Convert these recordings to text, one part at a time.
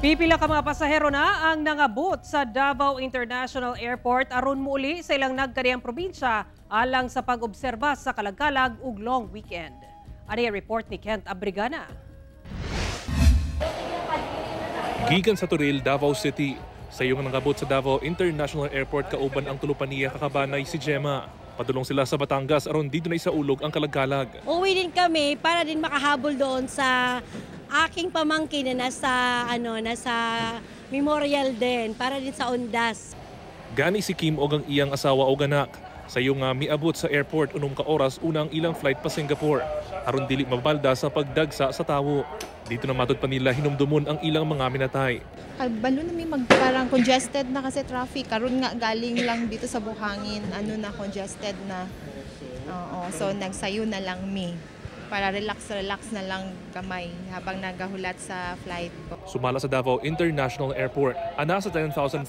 Pipila ka mga pasahero na ang nangabot sa Davao International Airport aron muuli sa ilang nagkadiyang probinsya alang sa pag-obserba sa kalagkalag ug long weekend. Ani report ni Kent Abrigana. Gikan sa Toril, Davao City, sayo nangabot sa Davao International Airport kauban ang tulo pa niya ka kabanay, si Gemma. Padulong sila sa Batangas aron didto na isaulog ang kalagkalag. Uwi din kami para din makahabol doon sa aking pamangkin na nasa memorial din para din sa Undas. Gani si Kim og ang iyang asawa og anak. Sayo nga miabot sa airport 6 ka oras unang ilang flight pa Singapore aron dili mabalda sa pagdagsa sa tawo. Didto na matud pa nila hinumdumon ang ilang mga minatay. Kabalo na may mag parang congested na kasi traffic. Karon nga galing lang dito sa Buhangin, ano na, congested na. Oo, so nagsayo na lang mi para relax relax na lang gamay habang nagahulat sa flight ko. Sumala sa Davao International Airport, ana sa 10,500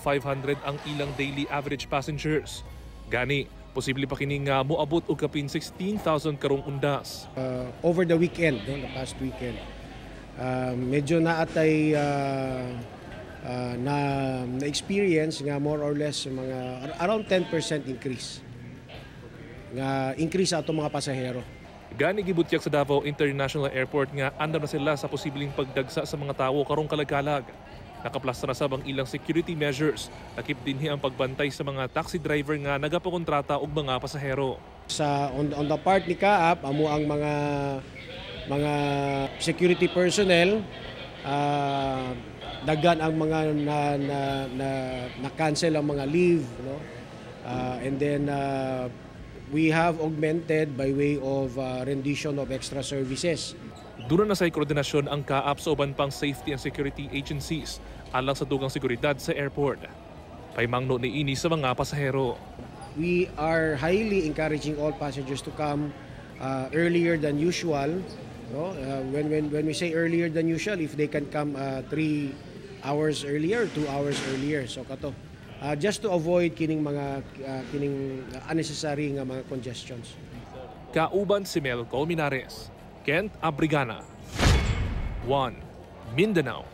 ang ilang daily average passengers. Gani, posible pa kini nga moabot og kapin 16,000 karong Undas. Over the weekend, no, the past weekend, medyo naatay na na-experience nga more or less mga around 10% increase nga increase sa atong mga pasahero. Gani gibutyag sa Davao International Airport nga andam na sila sa posibleng pagdagsa sa mga tawo karong kalagkalag. Nakaplasta na sab ang ilang security measures. Lakip dinhi ang pagbantay sa mga taxi driver nga nagapakontrata og mga pasahero. Sa on the part ni CAAP, amo ang mga security personnel, daghan ang mga na cancel ang mga leave, no, and then we have augmented by way of rendition of extra services. Duna na say koordinasyon ang CAAP sa uban pang safety and security agencies alang sa dugang seguridad sa airport. Paimangno niini sa mga pasahero. We are highly encouraging all passengers to come earlier than usual. No? When we say earlier than usual, if they can come 3 hours earlier, 2 hours earlier. So kato. Just to avoid kining mga kining unnecessary nga mga congestions. Kauban si Mel Colmenares, Kent Abrigana. 1. Mindanao.